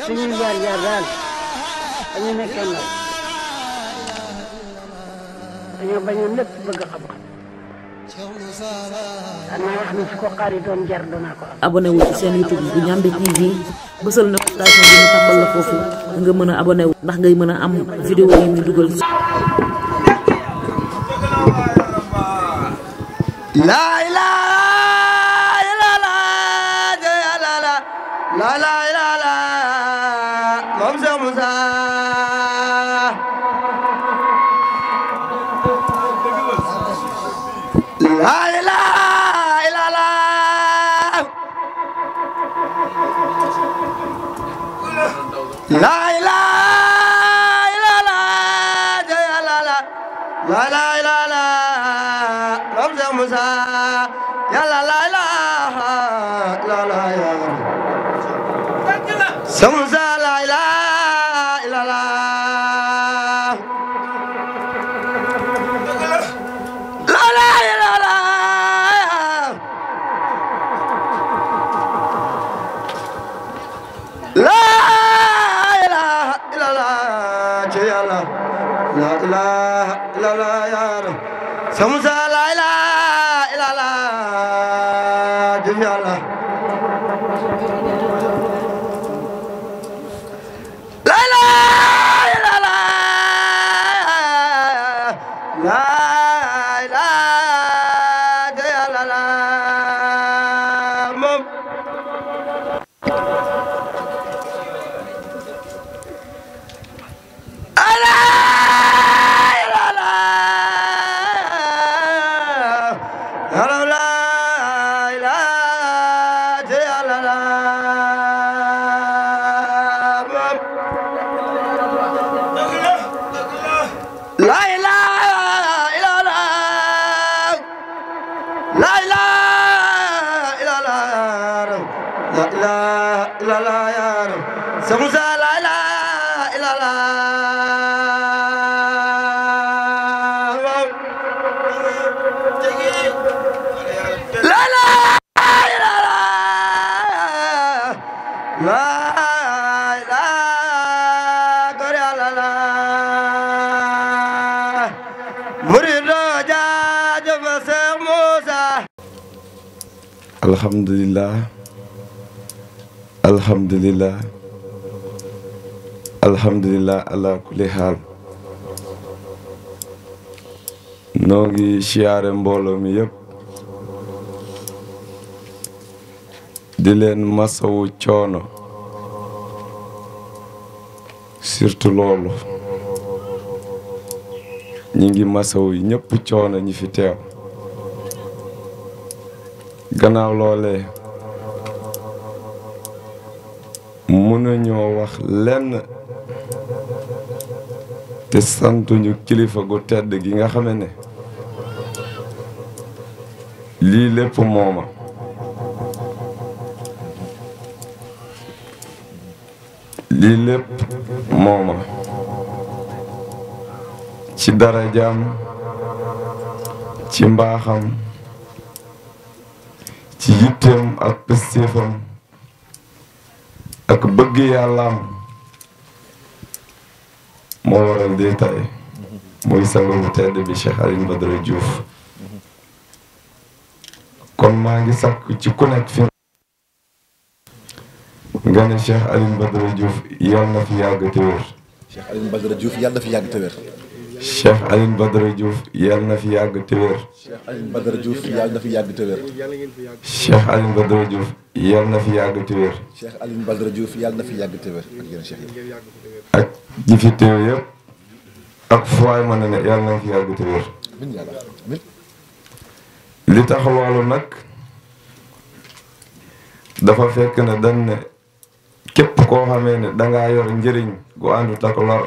suñuy jaar-jaar daal dañu nekkee ndaw dañoo bañoon lépp bëgg xam-xam xanaa wax ni su ko xaaritoon jar danaa ko am. abonné wu ci seen YouTube bu Ndiamé TV bësal notification bi ñu tàmbal la foofu nga mën a abonné wu ndax ngay mën a am vidéo yi ñu dugal. La ilaha illallah la la ilaha moom Cheikh Moussa la ilaha illallah la ilaha illallah la la ilaha moom Cheikh Moussa yàlla la ilaha illallah Cheikh Moussa la ilaha illallah la ilaha illallah la ilaha illallah ci yàlla la ilaha illallah ya Rab Cheikh Moussa la ilaha illallah ci yàlla alhamdulillah ala kulli haal noo ngi siyaare mbooloo mi yëpp di leen masawu coono surtout loolu ñi ngi masawu ñëpp coono ñi fi teew gannaaw loolee mënuñoo wax lenn te santuñu kilifa gu tedd gi nga xame ne lii lépp mooma ci darajaam ci mbaaxam ci yitteem ak pëstéefam ak bëgg yàllaam moo waral di tay muy sangu bu tedd bi Cheikh Alioune Badara Diouf kon maa ngi sakk ci ku nekk fi nga ne Cheikh Alioune Badara Diouf yal na fi yàgg te wér. Cheikh Alioune Badara Diouf yal na fi yàgg te wér. Cheikh Alioune Badara Diouf yal na fi yàgg te wér. Cheikh Alioune Badara Diouf yal na fi yàgg te wér. Cheikh Alioune Badara Diouf yal na fi yàgg te wér. Cheikh Alioune Badara Diouf yal na fi yàgg te wér ak yéen Cheikh yi. ak ñi fi teew yëpp ak fu waay mën na ne yal na fi yàgg te wér. li tax loolu nag dafa fekk ne dañ ne képp koo xamee ne dangaa yor njëriñ gu àndut ak lor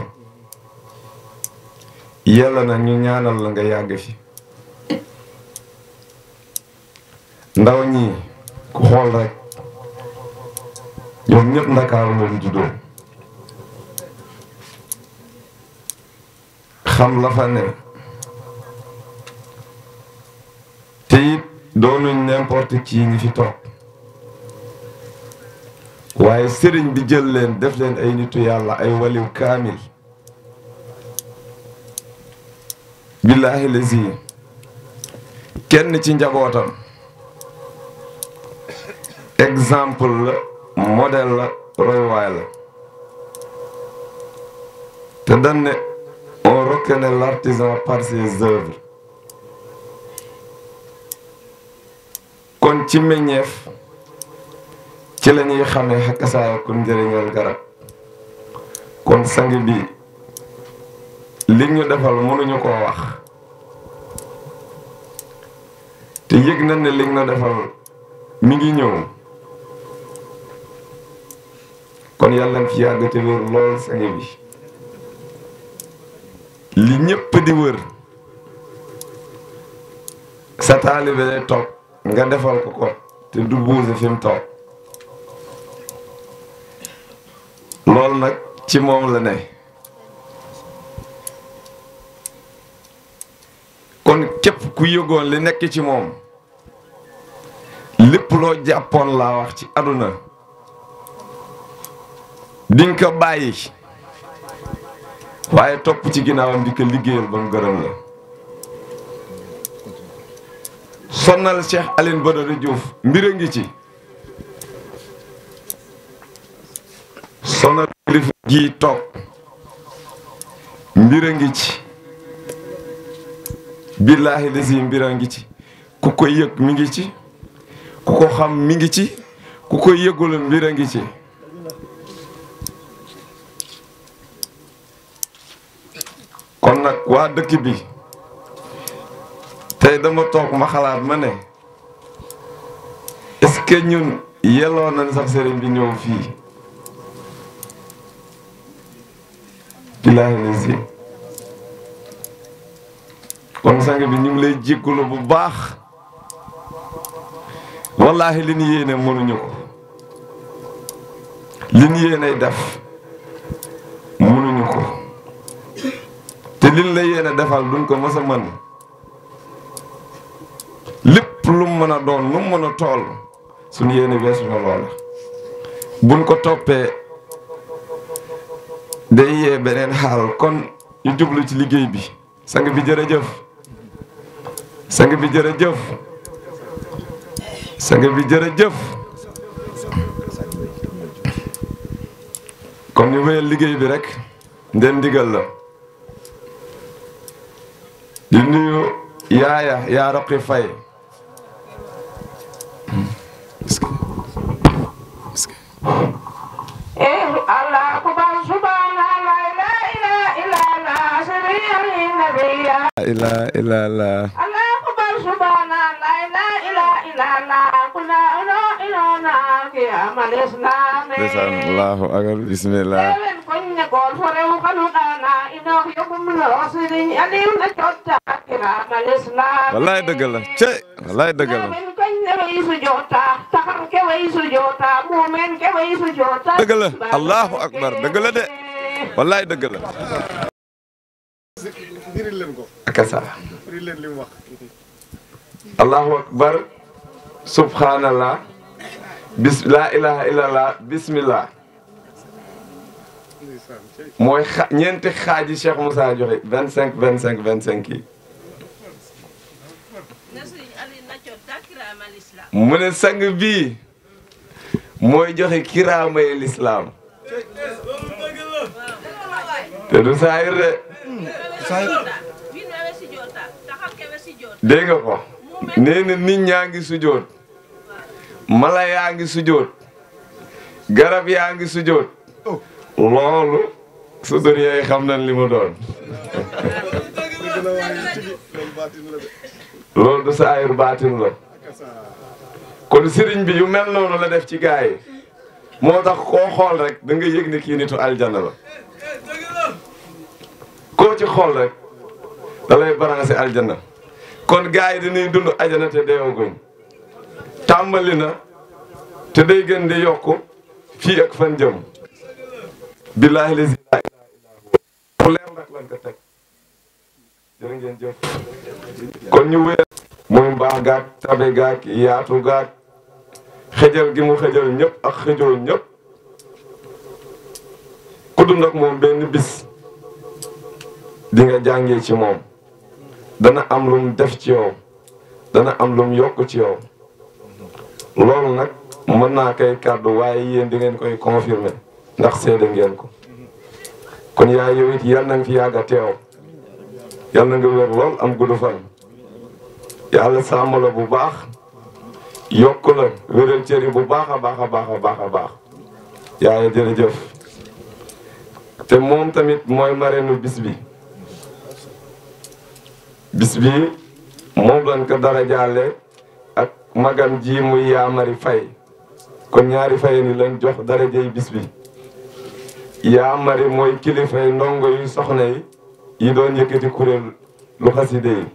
yàlla na ñu ñaanal la nga yàgg fi ndaw ñi ku xool rek ñoom ñëpp Ndakaaru leen juddoo xam la fa ne te it doonuñ n'importe qui ñi fi toog waaye sëriñ bi jël leen def leen ay nitu yàlla ay waliw kaamil. billaahi lazi kenn ci njabootam exemple la modèle la royuwaay la te dañ ne on reconnaît l'artisan par ses œuvres. kon ci meññeef ci la ñuy xamee xakkasaaya kon njëriñal garab. kon sang bi li ñu defal mënuñu koo wax te yëg na ne li ñu defal mi ngi ñëw. kon yàlla na fi yàgg te wér lool sang bi li ñëpp di wër sa taalibe lay toog nga defal ko ko te du buuse fi mu toog loolu nag ci moom la ne. kon képp ku yëgoon li nekk ci moom lépp loo jàppoon laa wax ci àdduna dinga ko bàyyi waaye topp ci ginnaawam di ko liggéeyal ba mu gërëm la. sonnal Cheikh Alioune Badara Diouf mbir a ngi ci. sonal kilifa gi toog mbir a ngi ci. billaahi lasi mbir a ngi ci. ku ko yëg mi ngi ci. ku ko xam mi ngi ci. ku ko yëgul mbir a ngi ci. kon nag waa dëkk bi tey dama toog ma xalaat ma ne est-ce que ñun yelloo nañ sax sëriñ bi ñëw fii. billaahi lasi kon sang bi ñu ngi lay jéggulu bu baax wallaahi li ñu yéene mënuñu ko. li ñu yéene def mënuñu ko te liñ la yéene defal duñ ko mës a mën. lépp lu mu mën a doon lu mu mën a tool suñu yéene weesu na loola. buñ ko toppee day yee beneen xaal kon ñu jublu ci liggéey bi. sang bi jërëjëf. sang bi jërëjëf. sang bi jërëjëf. comme ñu wéyal liggéey bi rek ndem ndigal la. di nuyu yaa Roqi Fay. Allah akbar subhanallah la ilaha illallah sayyidina nabiyya la ilaha Allah akbar subhanallah la ilaha illallah kuna ina ki amal islam Allahu akbar bismillah. kunnya kol sore kanu dana ino yokum rasulin alim na jotta kira amal islam wallahi dëgg la cey wallahi dëgg la. dëgg la allahu akbar dëgg la de wallaay dëgg la. akasa allahu akbar subhanallah la ilaha illallah bismillah mooy ñeenti xaaji Cheikh Moussa joxe 25 25 25 yi. mu ne sang bii mooy joxe kiraamay lislaam te du saayir de dégg nga ko nee na nit ñaa ngi sujoot mala yaa ngi sujoot garab yaa ngi sujoot loolu su doon yaay xam nañ li mu doon loolu du saayir baatin la. kon sëriñ bi yu mel noonu la def ci gaay yi moo tax koo xool rek da nga yëg ne kii nitu aljana la. koo ci xool rek da lay branché aljana. kon gaay yi dañuy dund aljana te deewaguñ. tàmbali na te day gën di yokku fii ak fan jëm. billaahi lazi laa ilaaha illaa huwa leer nag lañ ko teg. jërë ngeen jëf. kon ñu wéer mooy mbaax gaag tabe gaag yaatu gaag xëjal gi mu xëjal ñëpp ak xëjoo ñëpp ku dund ak moom benn bis di nga jàngee ci moom dana am lu mu def ci yow dana am lu mu yokk ci yow loolu nag mën naa koy kàddu waaye yéen di ngeen koy confirmer ndax seede ngeen ko kon yaay yow it yal na nga fi yàgg a teew yal na nga wér lool am gudd fan yàlla sàmm la bu baax yokk la wéral cëri bu baax a baax a baax a baax a baax yaay jërëjëf te moom tamit mooy marraine bis bi moom lañ ko dara jaale ak magam ji muy Yaa Mari Fay kon ñaari fay ni lañ jox dara jëy bis bi Yaa Mari mooy kilifay ndongo yu soxna yi doon yëkkati kuréel lu xaside yi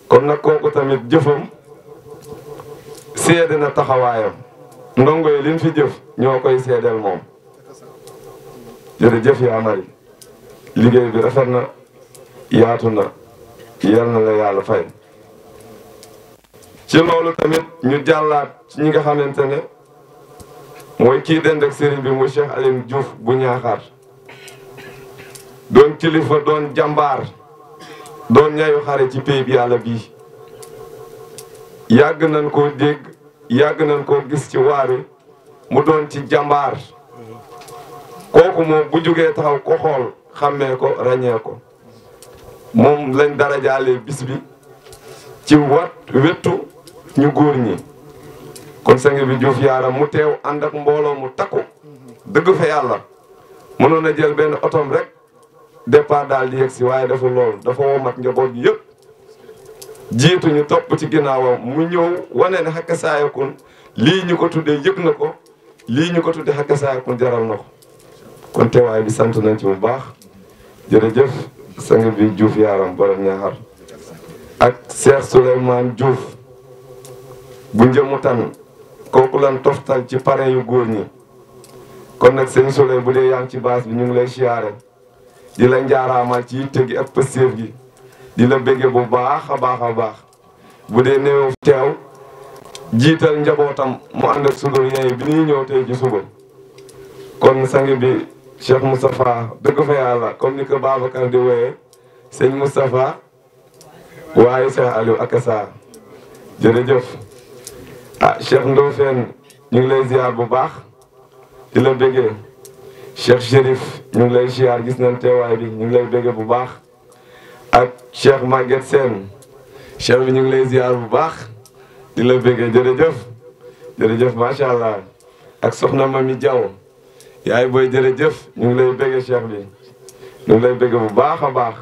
kon nag kooku tamit jëfam seede na taxawaayam ndongo yi liñ fi jëf ñoo koy seedeel moom jërëjëf Yaa Mari liggéey bi rafet na yaatu na yal na la yàlla fay ci loolu tamit ñu jàllaat ci ñi nga xamante ne mooy kii dend ak sëriñ bi muy Cheikh Aline Diouf bu Ñaaxaar doon kilifa doon jàmbaar doon ñayu xare ci pays bi yàlla bii yàgg nañ koo dégg yàgg nañ koo gis ci waari mu doon ci jàmbaar kooku moom bu jógee taxaw ko xool xàmmee ko ràññee ko moom lañ dara jaale bis bi ci wettu ñu góor ñi kon sang bi Diouf Yaaram mu teew ànd ak mbooloo mu takku dëgg fa yàlla mënoon a jël benn otom rek départ daal di yegg si waaye dafa loolu dafa womat njaboot gi yëpp jiitu ñu topp ci ginnaawam mu ñëw wane ne xakka saayakun lii ñu ko tuddee yëg na ko lii ñu ko tuddee xakka saayakun jaral na ko kon teewaay bi sant nañ ci bu baax jërëjëf sang bi Diouf Yaaram borom Ñaaxar ak Cheikh Souleymane Diouf bu njëmu tan kooku lan toftal ci parrain yu góor ñi kon nag sëñ Souley bu dee yaa ngi ci baas bi ñu ngi lay siyaare di la njaaraamal ci yitte gi ak pëstéef gi di la bége bu baax a baax a baax bu dee néew teew jiital njabootam mu ànd ak sudur yeey bi ñuy ñëw tey ci suba kon sang bi Cheikh Moustapha dëgg fa yàlla comme ni ko Babacar di wooyee sëñ Moustapha waaye Cheikh Aliou Akassa jërëjëf Cheikh Ndofène ñu ngi lay ziar bu baax di la béggee Cheikh Chérif ñu ngi lay ziar gis nañ teewaay bi ñu ngi lay béggee bu baax ak Cheikh Maguette Sène Cheikh bi ñu ngi lay ziar bu baax di la béggee jërëjëf macha allah ak soxna Mami Diaw yaay booy jërëjëf ñu ngi lay béggee Cheikh bi ñu ngi lay béggee bu baax a baax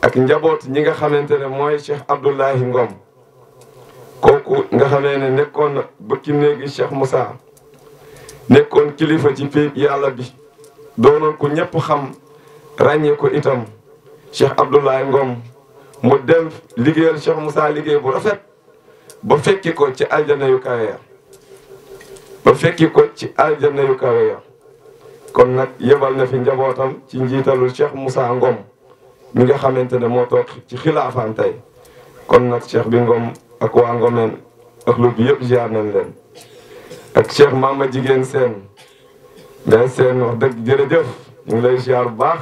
ak njaboot ñi nga xamante ne mooy Cheikh Abdoulahi Ngom kooku nga xamee ne nekkoon na bëkki néegi Cheikh Moussa nekkoon kilifa ci pays yàlla bi doonoon ko ñëpp xam ràññee ko itam Cheikh Abdoulahi Ngom mu dem liggéeyal Cheikh Moussa liggéey bu rafet ba fekki ko ci aljana yu kawe ya kon nag yebal na fi njabootam ci njiitalul Cheikh Moussa Ngom mi nga xamante ne moo toog ci xilaafaan tey kon nag Cheikh bi Ngom ak waa Ngomeen ak lu bi yëpp ziar nañ leen ak Cheikh Mama Jigéen Seen mais seen wax dëgg jërëjëf ñu ngi lay ziar bu baax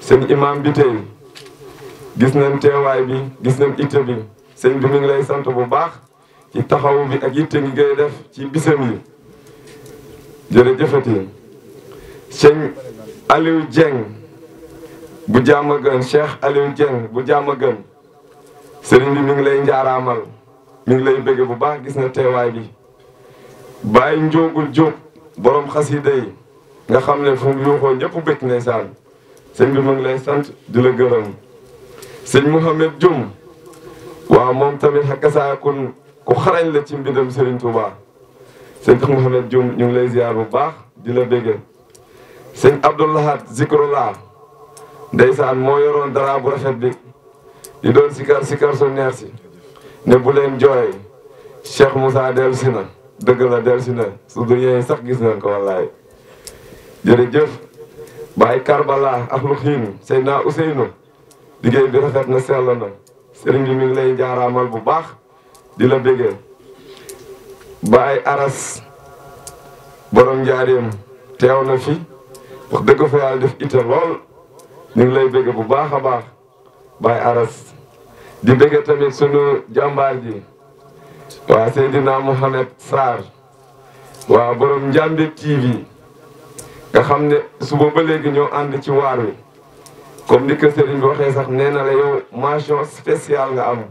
sëñ imam bi tey gis nañ teewaay bi gis nañ itte bi sëñ bi mi ngi lay sant bu baax ci taxaw bi ak itte ngi ngay def ci bisam yi jërëjëfati sëñ Aliou Dieng bu jàmm gën Cheikh Aliou Dieng bu jàmm gën sëriñ bi mi ngi lay njaaraamal mi ngi lay bëgg bu baax gis na teewaay bi bàyyi njóogul jóob borom xasida yi nga xam ne fu mu yuuxoo ñëpp bëgg ndeysaan sëñ bi mu ngi lay sant di la gërëm sëñ Mouhamed Dioum waaw moom tamit xakkasaakun ku xarañ la ci mbindam Serigne Touba sëñ Mouhamed Dioum ñu ngi lay ziar bu baax di la bëgg sëñ Abdoulahat Zikrullah ndeysaan moo yoroon dara bu rafet bi di doon sikar su neex si ne bu leen jooy Cheikh Moussa dellu si na dëgg la dellu si na su du yeey sax gis nañ ko wallaay jërëjëf Baye Karbala ak lu xiin Seydina Ousseynou liggéey bi rafet na sell na sëriñ bi mi ngi lay jaaraamal bu baax di la béggee Baye Aras borom njaareem teew na fi wax dëgg fa yàlla def ite lool ñu ngi lay bëgg bu baax a baax Baye Aras di bëgg tamit sunu jàmbaar ji waa Seydina Mohamed Sarr waa borom Njambe TV nga xam ne suba ba léegi ñoo ànd ci waar wi comme ni ko sëriñ bi waxee sax nee na la yow mention spéciale nga am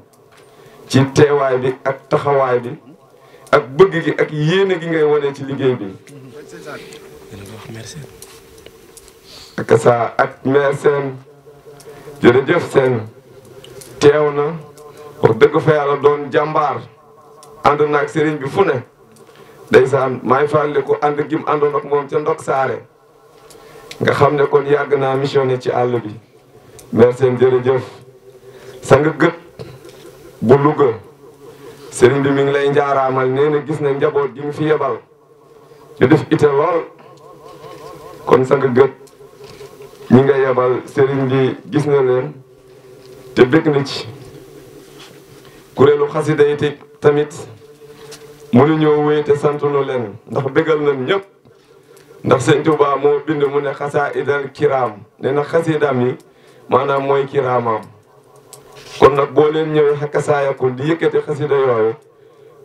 ci teewaay bi ak taxawaay bi ak bëgg gi ak yéene gi ngay wane ci liggéey bi ak sa ak maire seen jërëjëf seen teew na wax dëgg fa yàlla doon jàmbaar ànd naag sëriñ bi fu ne ndeysaan maa ngi fàttali ko ànd gim àndoon ak moom ca ndok saare nga xam ne kon yàgg naa missionné ci àll bi maire seen jërëjëf sang gët bu Louga sëriñ bi mi ngi lay njaaraamal nee na gis na njaboot gi mu fi yebal ñu def ite lool kon sang gët ñi nga yebal sëriñ bi gis na leen te bëgg na ci kuréelu xasida yi tamit mënuñoo wéy te santunu leen ndax bëggal nañ ñëpp ndax sëñ Tuubaa moo bind mu ne xasaa idal kiraam nee na xasidaam yi maanaam mooy kiraamam kon nag boo leen ñëwee xakka saayakun di yëkkati xasida yooyu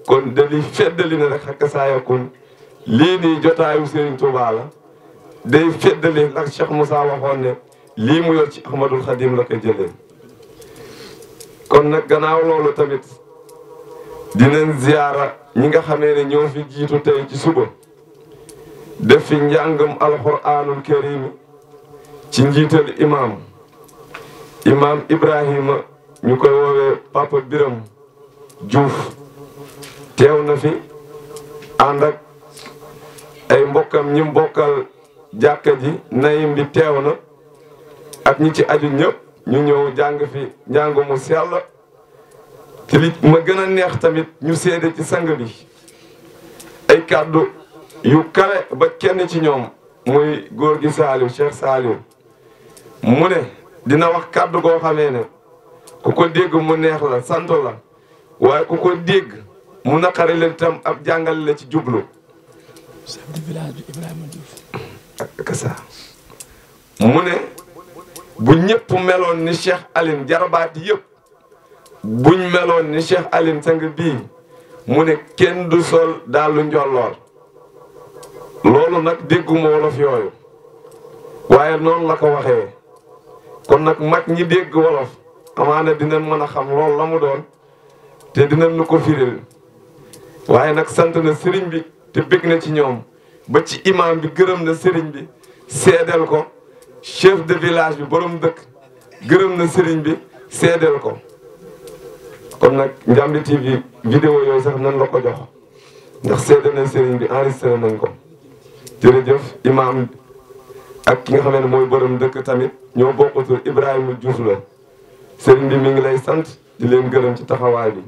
kon dali feddali na rek xakka saayakun lii nii jotaayu sëriñ Tuubaa la day feddali la Cheikh Moussa waxoon ne lii mu yor ci Ahmadul Xadim la koy jëlee kon nag gannaaw loolu tamit dinañ ziyaara ñi nga xamee ne ñoo fi jiitu tey ci suba def fi njàngam alxuraanul karim ci njiital imam Ibrahima ñu koy woowee Papa Biram Diouf teew na fi ànd ak ay mbokkam ñi mbokkal jàkka ji nayim bi teew na ak ñi ci aju ñëpp ñu ñëw jàng fi njàng mu sell te li ma gën a neex tamit ñu seede ci sang bi ay kàddu yu kawe ba kenn ci ñoom muy góor gi Saliou Cheikh Saliou mu ne dina wax kàddu goo xamee ne ku ko dégg mu neex la sant la waaye ku ko dégg mu naqari leen tam ab jàngale la ci jublu chef de village bi Ibrahima Diouf ak ça mu ne bu ñëpp meloon ni Cheikh Aline jarabaat yëpp buñ meloon ni Cheikh Aline sang bii mu ne kenn du sol daalu njolloor loolu nag dégguma wolof yooyu waaye noonu la ko waxee kon nag mag ñi dégg wolof amaana dinañ mën a xam loolu la mu doon te dinañ nu ko firil waaye nag sant na sëriñ bi te bég na ci ñoom ba ci imam bi gërëm na sëriñ bi seedeel ko chef de village bi borom dëkk gërëm na sëriñ bi seedeel ko kon nag Njambe TV vidéo yooyu sax nan la ko jox ndax seedeel na sëriñ bi enregistré nañ ko jërëjëf imam ak ki nga xam ne mooy borom dëkk tamit ñoo bokkutul Ibrahima Diouf la sëriñ bi mi ngi lay sant di leen gërëm ci taxawaay bi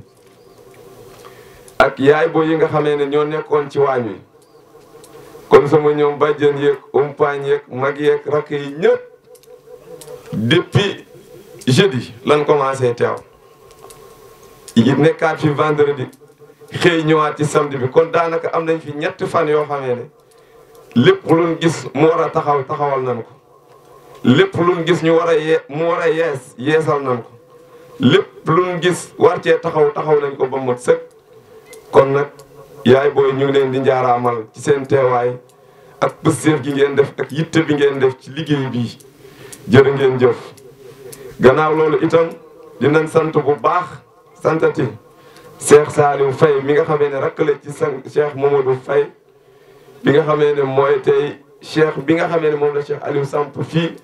ak yaay boo yi nga xamee ne ñoo nekkoon ci waañ wi kon sama ñoom bàjjen yeeg umpaañ yeeg mag yeeg rakk yi ñëpp depuis jeudi lan commencé teew yi nekkaat fi vendredi xëy ñëwaat ci samedi bi kon daanaka am nañ fi ñetti fan yoo xamee ne lépp luñ gis mu war a taxawal nañ ko lépp luñ gis ñu war a mu war a yeesal nañ ko lépp luñ gis war cee taxaw nañ ko ba mot sëkk kon nag yaay booy ñu ngi leen di njaaraamal ci seen teewaay ak pësteef gi ngeen def ak yitte bi ngeen def ci liggéey bi jërë ngeen jëf gannaaw loolu itam dinañ sant bu baax santati Cheikh Saliou Faye mi nga xamee ne rakk la ci Cheikh Mamadou Faye bi nga xamee ne mooy tey cheikh bi nga xamee ne moom la Cheikh Aliou samp fii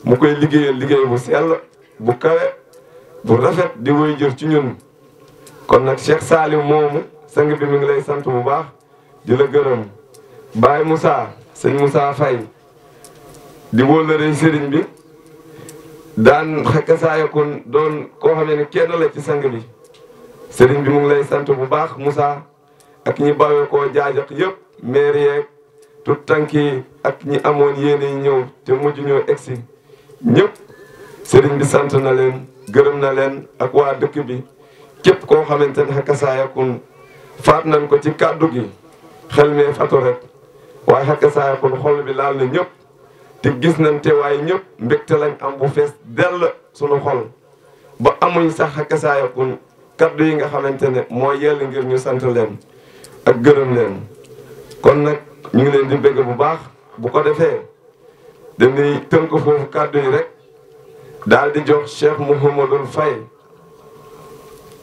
mu koy liggéeyal liggéey bu sell bu kawe bu rafet di woy jër ci ñun kon nag Cheikh Saliou moomu sang bi mi ngi lay sant bu baax di la gërëm Baye Moussa sëñ Moussa Faye di wóllëre sëriñ bi daan xakka saayakun doon koo xamee ne kenn la ci sang bi sëriñ bi mu ngi lay sant bu baax Moussa ak ñi bawee koo jaajak yëpp maire yeeg tout tànk yi ak ñi amoon yéene yi ñëw te mujj ñoo egsi ñëpp sëriñ bi sant na leen gërëm na leen ak waa dëkk bi képp koo xamante ne xakka saayakun faat nañ ko ci kàddu gi xel mee fatu rek waaye xakk saa kon xol bi laal na ñëpp te gis nañ te waaye ñëpp mbégte lañ am bu fees dell sunu xol ba amuñ sax xakk saa kon kaddu yi nga xamante ne moo yell ngir ñu sant leen ak gërëm leen. kon nag ñu ngi leen di bëgg bu baax bu ko defee dañuy tënk foofu kaddu yi rek daal di jox Cheikh Mouhamadou Faye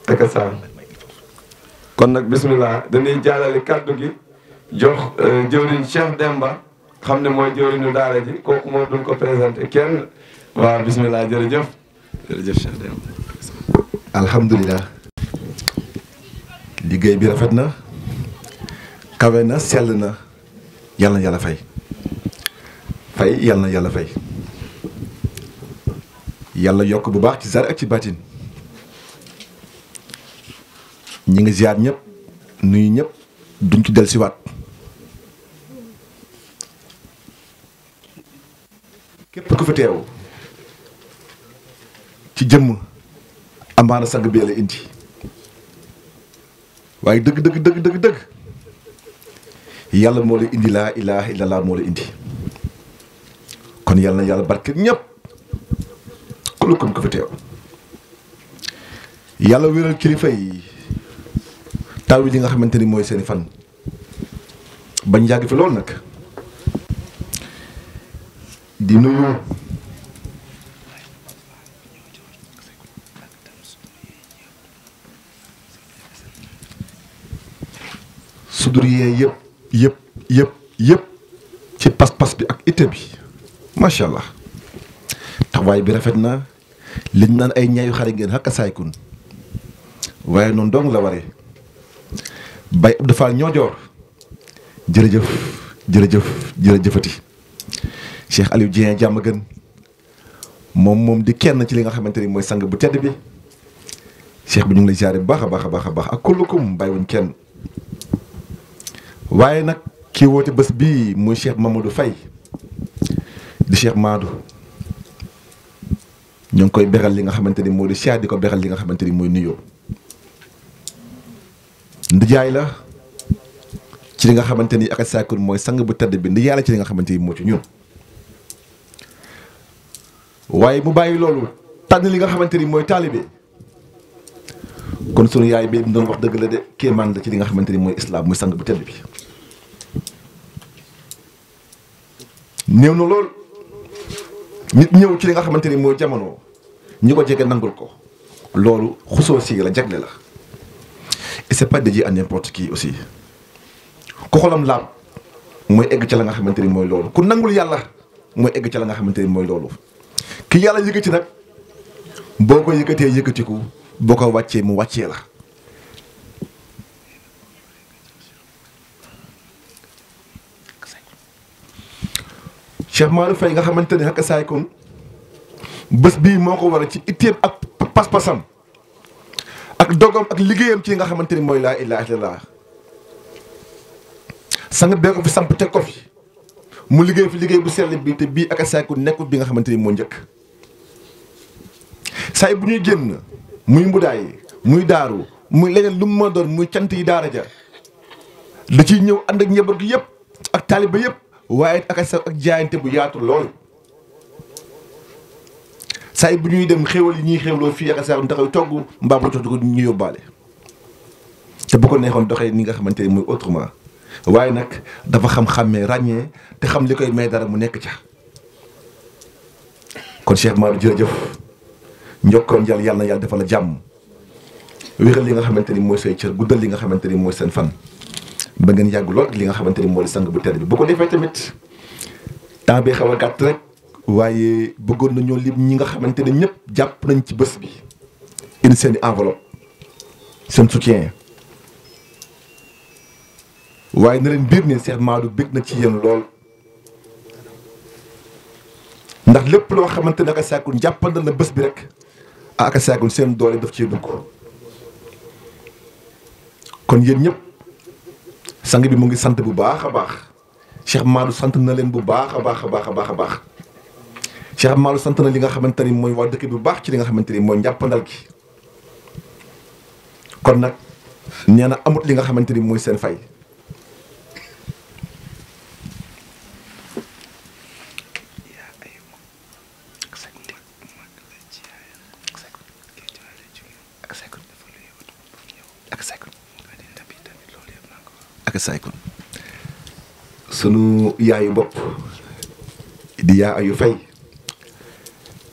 xakk saa kon nag bismillah dañuy jàllale kaddu gi jox jëwriñ Cheikh Demba xam ne mooy jëwriñu daara ji kooku moo duñ ko présenté kenn waaw bismillah jërëjëf Cheikh Demba. alhamdulilah. liggéey bi rafet na kawe na sell na yàlla na yàlla fay yàlla na yàlla fay yàlla yokk bu baax ci zar ak ci baatin ñi ngi ziar ñëpp nuyu ñëpp duñ ci dellusiwaat képp ku fi teew ci jëmm amaana sang bi la indi waaye dëgg yàlla moo la indi laa ilaaha illallah moo la indi kon yàlla na yàlla barke ñëpp kulukum ko fi teew yàlla wéral kilifa yi taw li nga xamante ni mooy seeni fan bañ yàgg fi loolu nag di nuyu suduriyee yëpp ci pas-pas bi ak itte bi macha allah taxawaay bi rafet na liñ naan ay ñaayu xare ngeen xakka saaykun waaye noonu dong la waree Baye Abdou Fall ñoo joor jërëjëfati Cheikh Aliou Dieng jàmm gën moom di kenn ci li nga xamante ni mooy sang bu tedd bi cheikh bi ñu ngi lay ziare bu baax a baax ak kullukum bàyyiwuñ kenn waaye nag kii woote bés bii muy Cheikh Mamadou Faye di Cheikh Madou ñu ngi koy beral li nga xamante ni moo di siyaar di ko beral li nga xamante ni mooy nuyoo ndijaay la ci li nga xamante ni ak saakun mooy sang bu tedd bi ndijaay la ci li nga xamante ni moo ci ñun waaye mu bàyyi loolu tànn li nga xamante ni mooy taalibe kon sunu yaay bi mu doon wax dëgg la de kéemaan la ci li nga xamante ni mooy islam muy sang bu tedd bi néew na lool nit ñëw ci li nga xamante ni mooy jamono ñi ko jege nangul ko loolu xusoo si la jagle la et c'est pas dédié à n'importe qui aussi ku xolam laab mooy egg ca la nga xamante ni mooy loolu ku nangul yàlla mooy egg ca la nga xamante ni mooy loolu ki yàlla yëkkati nag boo ko yëkkatee yëkkatiku boo ko wàccee mu wàccee la Cheikh Madou Faye nga xamante ni xakk saay kon bés bii moo ko war a ci itteem ak pas-pasam ak dogam ak liggéeyam ci nga xamante ni mooy laa ilaaha illallaah sang bee ko fi samp teg ko fi mu liggéey fi liggéey bu sell bi te bii ak saay kon nekkul bi nga xamante ni moo njëkk saay bu ñuy génn muy mbudaay muy daaru muy leneen lu mu ma doon muy cant yi daara ja da ciy ñëw ànd ak njaboot gi yëpp ak taaliba yëpp waaye ak jaayante bu yaatu lool saay bu ñuy dem xéwal yi ñuy xéwloo fii ak saa taxaw togg mbaa mu ko ñu yóbbaale te bu ko neexoon doxee ni nga xamante ni muy autrement waaye nag dafa xam-xàmmee ràññee te xam li koy may dara mu nekk ca kon Cheikh Madou jërëjëf njokkoon jàll yàlla na yàlla defal la jàmm wéral li nga xamante ni mooy say cër guddal li nga xamante ni mooy seen fan ba ngeen yàgg lool li nga xamante ni moo di sang bu tedd bi bu ko defee tamit temps bi xaw a gàtt rek waaye bëggoon nañoo lim ñi nga xamante ne ñëpp jàpp nañ ci bés bi indi seen i enveloppe seen soutien waaye na leen biir ne Cheikh Madou bég na ci yéen lool ndax lépp loo xamante ne ak saakun jàppandal na bés bi rek ak saakun seen doole daf ciy dugg kon yéen ñëpp sang bi mu ngi sant bu baax a baax Cheikh Madou sant na leen bu baax a baax Cheikh Madou sant na li nga xamante ni mooy waa dëkk bi bu baax ci li nga xamante ni mooy njàppandal gi kon nag nee na amut li nga xamante ni mooy seen fay ak saay kon sunu yaayu bopp di yaa ayu fay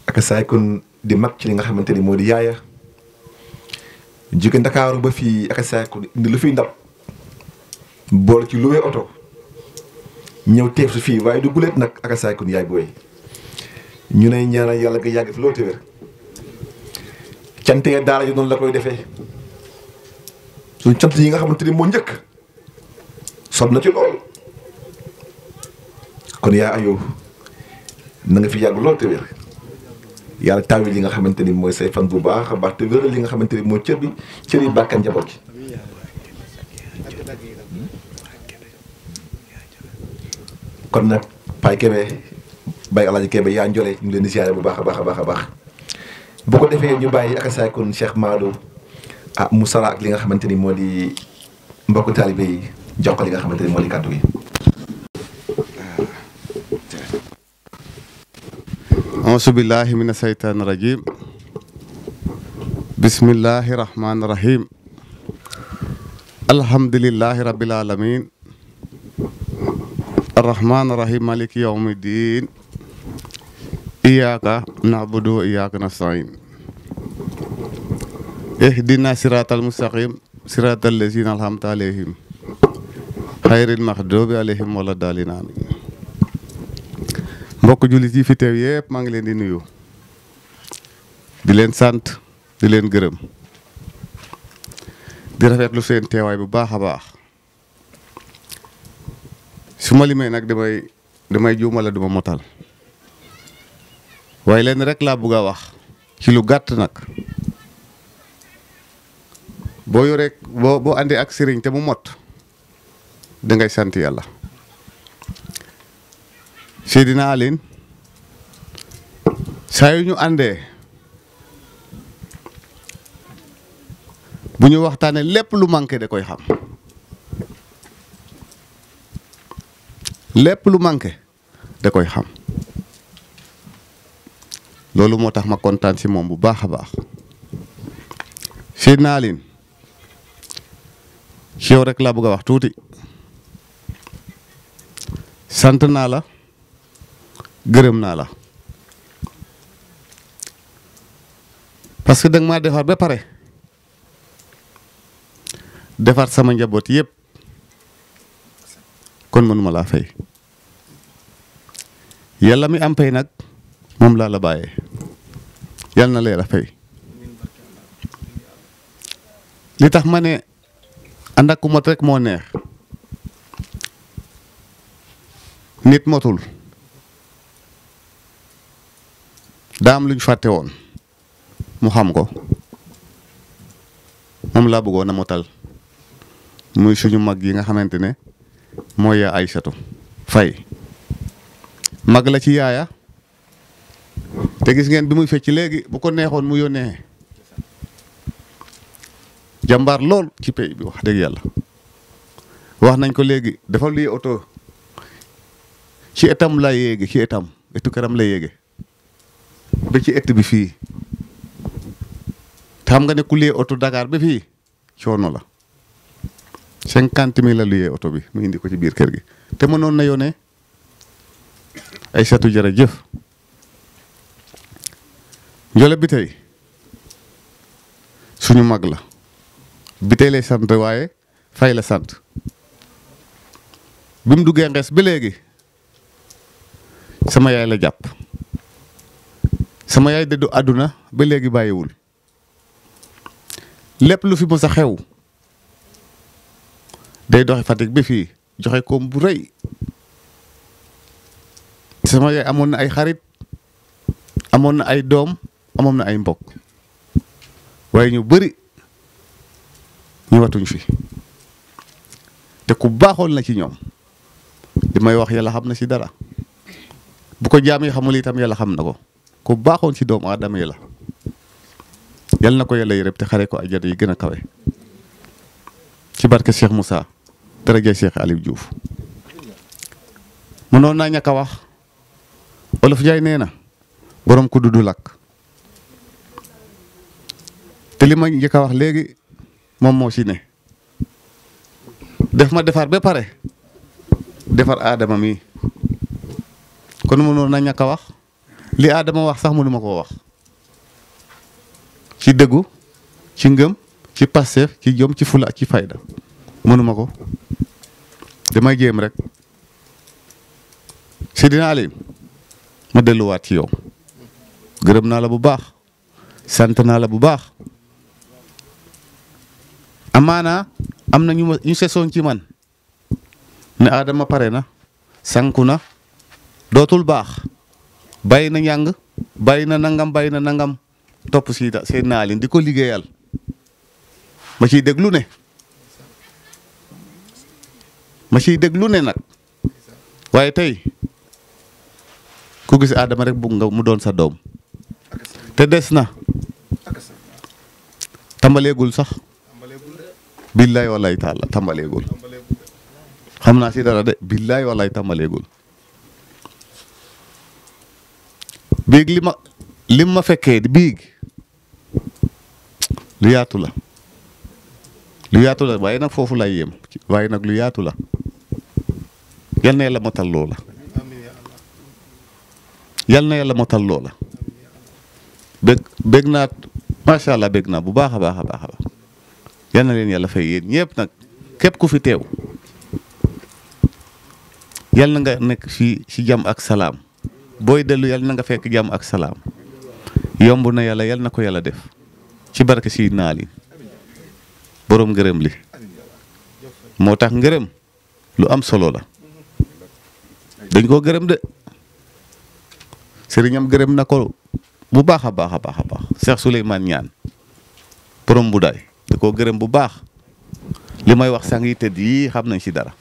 ak saay kon di mag ci li nga xamante ni moo di yaaya jóge Ndakaaru ba fii ak saay kon indi lu fiy ndab boole ci luwee oto ñëw teef su fii waaye du guleet nag ak saay kon yaay booy ñu ne ñaanal yàlla nga yàgg fi loolu te wér cant ya daara ji noonu la koy defee suñ cant yi nga xamante ni moo njëkk sob na ci lool kon yaa ayu na nga fi yàgg lool te wér yàlla taawil li nga xamante ni mooy say fan bu baax a baax te wéral li nga xamante ni mooy cër yi bàkkan njaboot gi kon nag Baye Kébé Baye Alaaji Kébé yaa njole ñu leen di siyaare bu baax a baax a baax a baax bu ko defee ñu bàyyi ak saay kon Cheikh Madou mu sara ak li nga xamante ni moo di mbokku taalibe yi jox ko li nga xamante ni moo di kàddu gi. auzu billahi mina seytaani rajim bismillahi rahmaani rahim alhamdulillahi rabbil alamin arrahmaani rahim maliki yawmi diin iyyaka na'budu wa iyyaka nasta'in ihdina siratal mustaqim siratal lazina an'amta alayhim xayril maxdubi alayhim wala daalin amin mbokk jullit yi fi teew yëpp maa ngi leen di nuyu di leen sant di leen gërëm di rafetlu seen teewaay bu baax a baax su ma limee nag damay juum wala duma motal waaye leen rek laa bëgg a wax ci lu gàtt nag boo yoree boo àndee ak sëriñ te mu mot dangay sant yàlla Seydina Aline saa yu ñu àndee bu ñu waxtaanee lépp lu manqué da koy xam lépp lu manqué da koy xam loolu moo tax ma kontaan ci moom bu baax a baax Seydina Aline ci yow rek laa bëgg a wax tuuti sant naa la gërëm naa la parce que danga maa defar ba pare defar sama njaboot yëpp kon mënuma laa fay yàlla mi am pay nag moom laa la bàyyee yàlla na leen a fay li tax ma ne ànd ak ku mot rek moo neex nit motul daa am lu ñu fàtte woon mu xam ko moom laa bëggoon a motal muy suñu mag yi nga xamante ne mooy yaa Aysatu Fay mag la ci yaaya te gis ngeen bi muy fecc léegi bu ko neexoon mu yónnee jàmbaar lool ci pays bi wax dëgg yàlla wax nañ ko léegi dafa luy oto ci etam la yéege ci etam etu këram la yéege ba ci ett bi fii te xam nga ne ku luyee oto Dakar ba fii coono la 50 000 la luyee oto bi mu indi ko ci biir kër gi te mënoon na yónnee Aysatu jërëjëf njole bi tey suñu mag la bi tey lay sant waaye Fay la sant bi mu duggee ngees ba léegi sama yaay la jàpp sama yaay dëddu àdduna ba léegi bàyyiwul lépp lu fi mos a xew day doxe Fatick ba fii joxe koom bu rëy sama yaay amoon na ay xarit amoon na ay doom amoon na ay mbokk waaye ñu bëri ñu watuñ fi te ku baaxoon na ci ñoom li may wax yàlla xam na ci dara bu ko jaam yi xamul itam yàlla xam na ko ku baaxoon ci doomu aadama yi la yal na ko yàlla yërëm te xare ko àjjana yi gën a kawe ci barke Cheikh Moussa daraja Cheikh Aliou Diouf mënoon naa ñàkk a wax Olof Njaay nee na borom ku dudu lakk te li ma njëkk a wax léegi moom moo ci ne def ma defar ba pare defar Adama mi kon mënoon na ñàkk a wax li Adama wax sax mënuma koo wax ci dëggu ci ngëm ci passeef ci jom ci fula ci fayda mënuma ko damay jéem rek Seydina Aliou ma delluwaat ci yow gërëm naa la bu baax sant naa la bu baax amaana am na ñu sesoon ci man ne Adama pare na sanku na dootul baax bàyyi na njàng bàyyi na nangam topp si Seydina Aliou di ko liggéeyal ma ciy déglu ne nag waaye tey ku gis Adama rek bugg nga mu doon sa doom te des na tàmbaleegul sax billaay wallaay taala tàmbaleegul xam naa si dara de billaay wallaay tàmbaleegul biig lim ma fekkee di biig lu yaatu la waaye nag foofu lay yem waaye nag lu yaatu la yal na yàlla motal loola bég naa macha allah bég naa bu baax a baax a baax yal na leen yàlla fay yéen ñëpp nag képp ku fi teew yal na nga nekk fii ci jàmm ak salaam booy dellu yal na nga fekk jàmm ak salaam yomb na yàlla yal na ko yàlla def ci barke si naali boroom ngërëm li moo tax ngërëm lu am solo la dañ koo gërëm de sëriñam gërëm na ko bu baax a baax a baax a baax Cheikh Souleymane Niane borom bu daay da koo gërëm bu baax li may wax sang yi tëdd yii xam nañ ci dara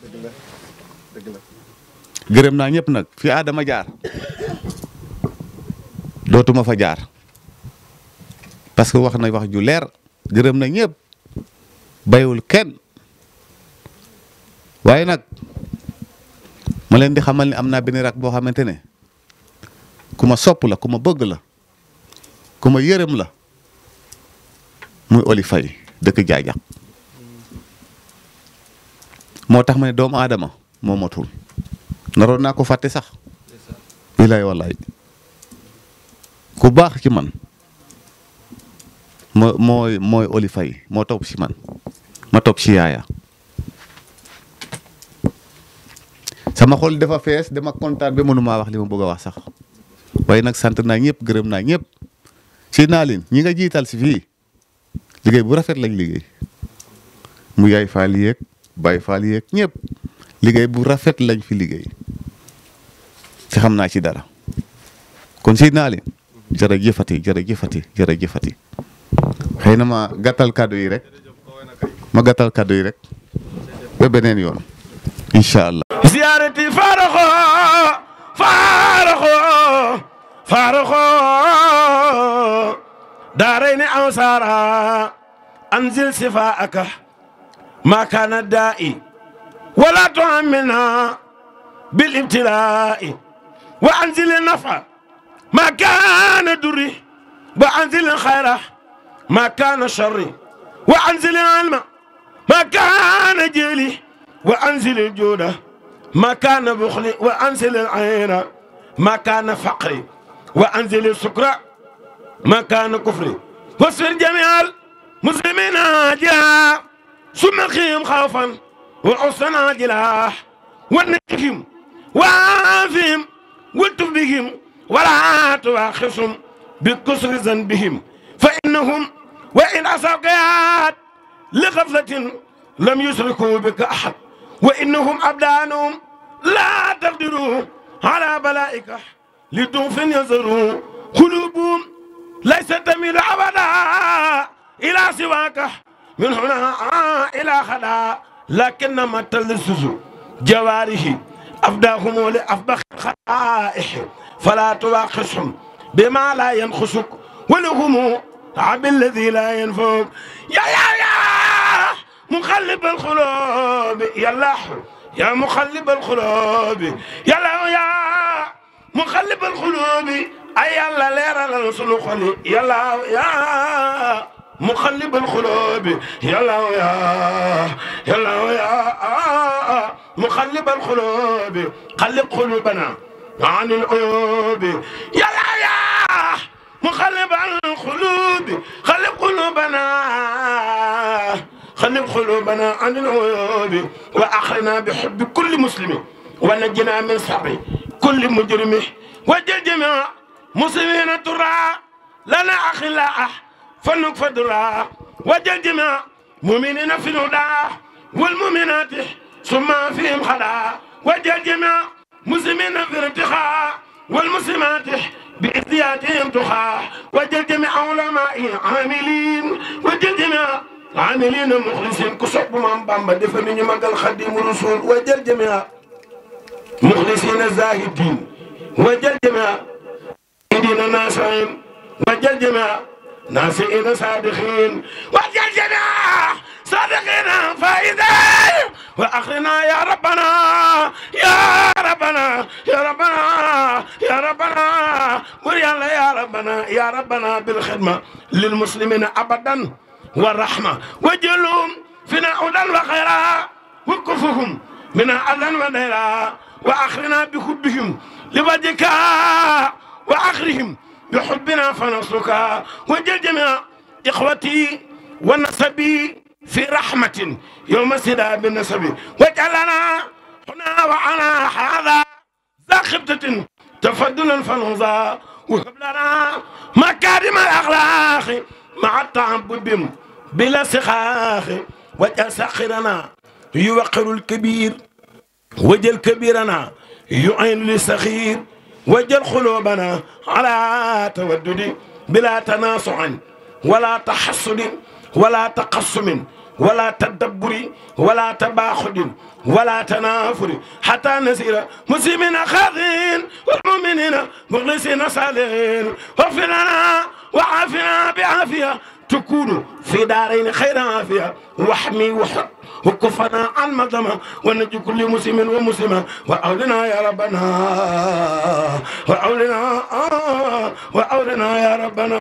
gërëm naa ñëpp nag fi Adama jaar dootuma fa jaar parce que wax na wax ju leer gërëm na ñëpp bayul kenn waaye nag ma leen di xamal ne am naa benn rak boo xamante ne ku ma sopp la ku ma bëgg la ku ma yërëm la muy Oli Faye dëkk Jaajak moo tax ma ne doomu aadama moo matul naroon naa ko fàtte sax bilaay wallaay ku baax ci man mooy Oli Faye moo topp ci man ma topp ci yaaya sama xol dafa fees dama kontaan ba mënumaa wax li ma bëgg a wax sax waaye nag sant naa ñëpp gërëm naa ñëpp si naa leen ñi nga jiital si fii liggéey bu rafet lañ liggéey mu yaay faal yeeg baay faal yeeg ñëpp liggéey bu rafet lañ fi liggéey te xam naa ci dara kon si naa leen jërëjëfati xëy na ma gàttal kàddu yi rek ba beneen yoon incha allah. زيارتي فارخو دارين أوسارا أنزل شفاءك ما كان الدائي ولا تعملنا بالابتلاء وأنزل النفع ما كان دري وأنزل الخير ما كان شري وأنزل العلم ما كان جيلي وأنزل الجود ما كان بخلي وأنزل العين ما كان فقري وأنزل السكر ما كان كفري واصفر جميع المسلمين عاجلا ثم الخيم خوفا والحسن عاجلا ونجهم وعافهم والتف بهم ولا تواخصهم بكسر ذنبهم فإنهم وإن عصوك لغفلة لم يشركوا بك أحد وإنهم أبدانهم لا تقدروا على بلائك لطوف يزروا قلوبهم ليست تميل أبدا إلى سواك من هنا إلى خدا لكنما تلسس جواره أفداهم لأفبخ خائح فلا تواخصهم بما لا ينخسك ولهم عب الذي لا ينفوك يا مخلب القلوب يا مخلب القلوب يا مخلب القلوب أي الله لير الرسول خلي يا مقلب القلوب يا الله يا الله يا مقلب القلوب قلب قلوبنا عن العيوب يا الله يا مقلب القلوب قلب قلوبنا قلب قلوبنا عن العيوب وأخرنا بحب كل مسلم ونجنا من شر كل مجرم وجل جميع مسلمين ترى لنا أخلاء فنكفى درا وجل جميع مؤمنين في الهدى والمؤمنات ثم فيهم خلا وجل جميع مسلمين في الارتخاء والمسلمات بإزديادهم تخا وجل جميع علماء عاملين وجل جميع عاملين مخلصين كسب من بامبا دفن مقال خديم الرسول وجل جميع مخلصين الزاهدين وجل جميع دين ناسين وجل جميع ناسئين صادقين وجل جميع صادقين فائزين واخرنا يا ربنا يا ربنا يا ربنا يا ربنا وريالا يا ربنا يا ربنا بالخدمه للمسلمين ابدا والرحمه وجلهم فينا هدى وخيرا وكفهم من اذى وديرا واخرنا بحبهم لوجهك واخرهم بحبنا فنصرك وجل جميع اخوتي ونسبي في رحمة يوم سدا بالنسب وجعلنا هنا وعنا هذا ذا خبتة تفضلا فنوزا وهب لنا مكارم الأخلاق مع التعبد بهم بلا سخاخ وجعل سخرنا يوقر الكبير وجل كبيرنا يعين للصغير وجل قلوبنا على تودد بلا تناصع ولا تحسد ولا تقسم ولا تدبر ولا تباخد ولا تنافر حتى نسير مسلمين خاذين والمؤمنين مخلصين صالحين واغفر لنا وعافنا بعافيه تكون في دارين خير عافيه واحمي وحب وكفنا عن مظلمه ونجي كل مسلم ومسلمه واولنا يا ربنا واولنا واولنا يا ربنا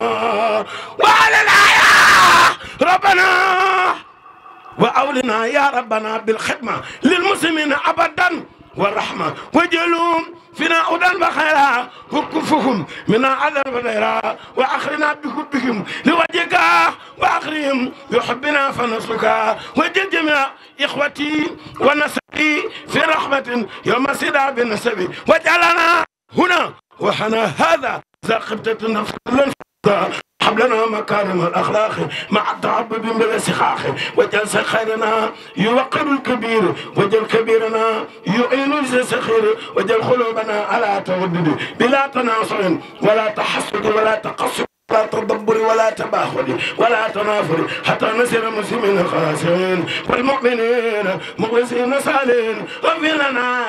واولنا يا ربنا واولنا يا ربنا بالخدمه للمسلمين ابدا والرحمه وجلهم فينا هدى وخيرا وكفهم من عذاب وديرا واخرنا بحبهم لوجهك واخرهم بحبنا فنسلك وجل جميع اخوتي ونسبي في رحمه يوم سدا بالنسب وجعلنا هنا وحنا هذا ذا خبتة النفس حب لنا مكارم الاخلاق مع التعبد بالاسخاخ وجل خيرنا يوقر الكبير وجل كبيرنا يعين الصغير وجل قلوبنا على تودد بلا تناصر ولا تحسد ولا تقصد ولا تدبر ولا تباخد ولا تنافر حتى نسير مسلمين خاسرين والمؤمنين مخلصين صالحين واغفر لنا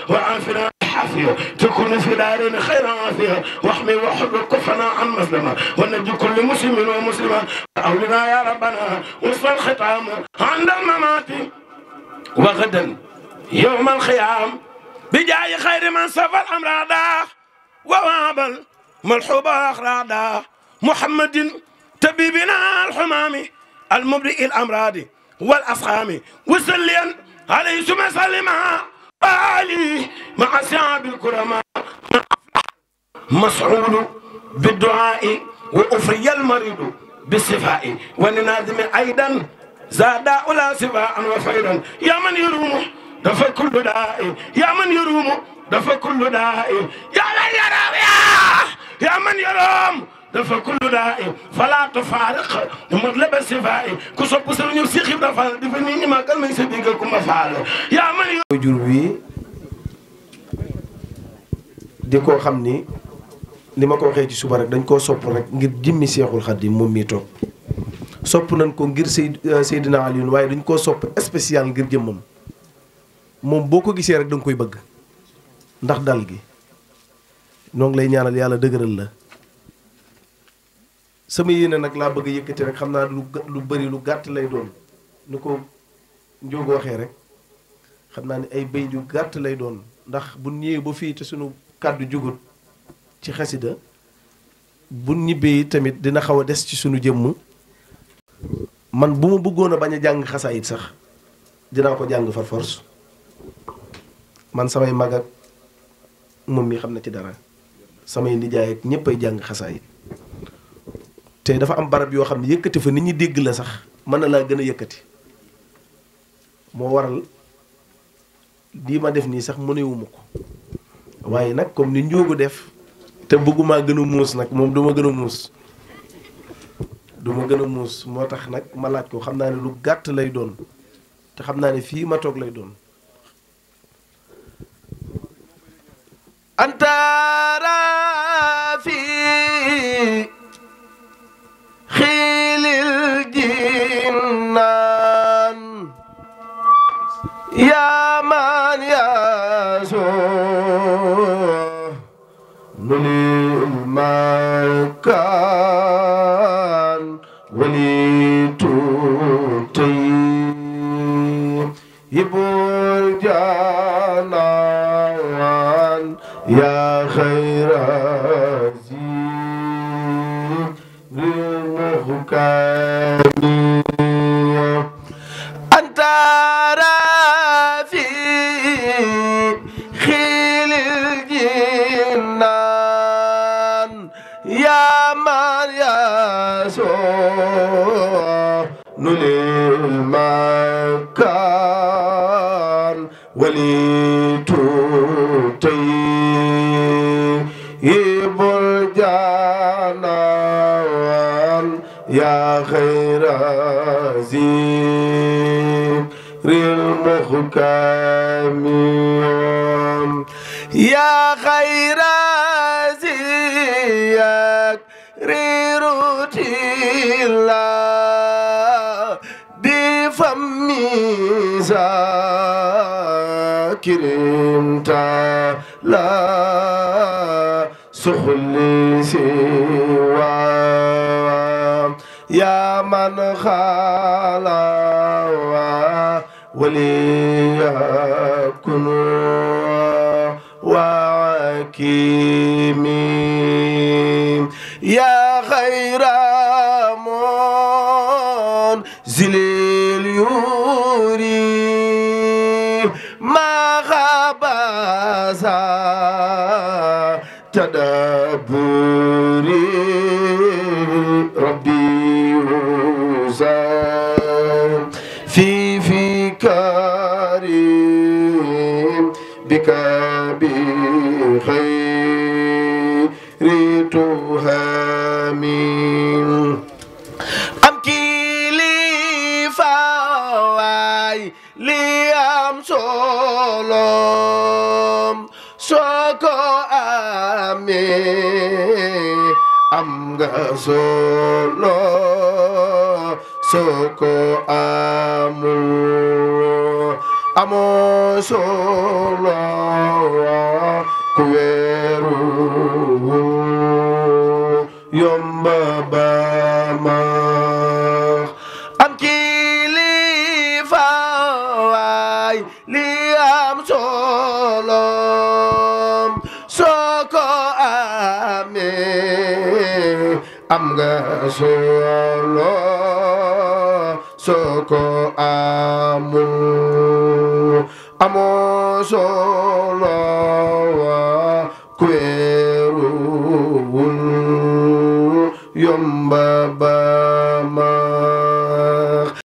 وعافنا عافية تكون في دارين خير عافية واحمي وحب كفنا عن مظلمة ونجي كل مسلم ومسلمة أولنا يا ربنا وصل الختام عند الممات وغدا يوم الخيام بجاي خير من سفى الأمراض ووابل ملحوب أخرادا محمد طبيبنا الحمامي المبرئ الأمراض والأسقام وسليا عليه ثم سلما علي مع سعاب الكرماء مسعود بالدعاء وأفري المريض بالصفاء وننادم أيضا زاد ولا صفاء وفيرا يا من يروم دفع كل داء يا من يروم دفع كل داء يا من يروم يا من يروم دفع كل داء فلا تفارق مطلب الصفاء كسب سرني سيخي دفع دفني ما كان ما يصدقكم فعل يا من jur wi di ko xam ni li ma ko waxee ci suba rek dañ koo sopp rek ngir jëmmi Seexul Xadiim moom mii toog sopp nañ ko ngir Seydina Alioune waaye dañ koo sopp spécial ngir jëmmam moom boo ko gisee rek da nga koy bëgg ndax dal gi noo ngi lay ñaanal yàlla dëgëral la sama yéene nag laa bëgg a yëkkati rek xam naa lu bari lu gàtt lay doon ni ko Njóogu waxee rek xam naa ni ay béy yu gàtt lay doon ndax bu ñëwee ba fii te sunu kàddu jugut ci xasida bu ñibbee tamit dina xaw a des ci sunu jëmm man bu ma bëggoon a bañ a jàng xasaayit sax dinaa ko jàng far force man samay mag ak moom mi xam na ci dara samay nijaay ak ñëpp ay jàng xasaayit te dafa am barab yoo xam ne yëkkati fa nit ñi dégg la sax mën na laa gën a yëkkati moo waral lii ma def nii sax mënewuma ko waaye nag comme ni njóogu def te bëggumaa gën a muus nag moom duma gën a muus moo tax nag ma laaj ko xam naa ne lu gàtt lay doon te xam naa ne fii ma toog lay doon antara fi xiilil jinnaan yaa man yaasoo nulil makaan walitu tey yibul janaan yaa xayra zikri muhkami anta rafi xilil jinnaan yaa man yaasoo nulil makaan walitu yibul janaan yaa xayra zikril muhkami yaa xayra zikri rutila bi fammi zakirin ta la سخلي سوى يا من خلا وليكن وعكيمي يا خير منزل اليوري ما خبزا تدبري ربي وزان في كريم بك بخير تهامين أمكي لي فواي لي أم سولم soko amee am nga solo soko amul amoo solo ku weeru yomba ba ma am kilifa waay li am solo am nga solo soko amul amoo solo ku weeruwul yomba ba ma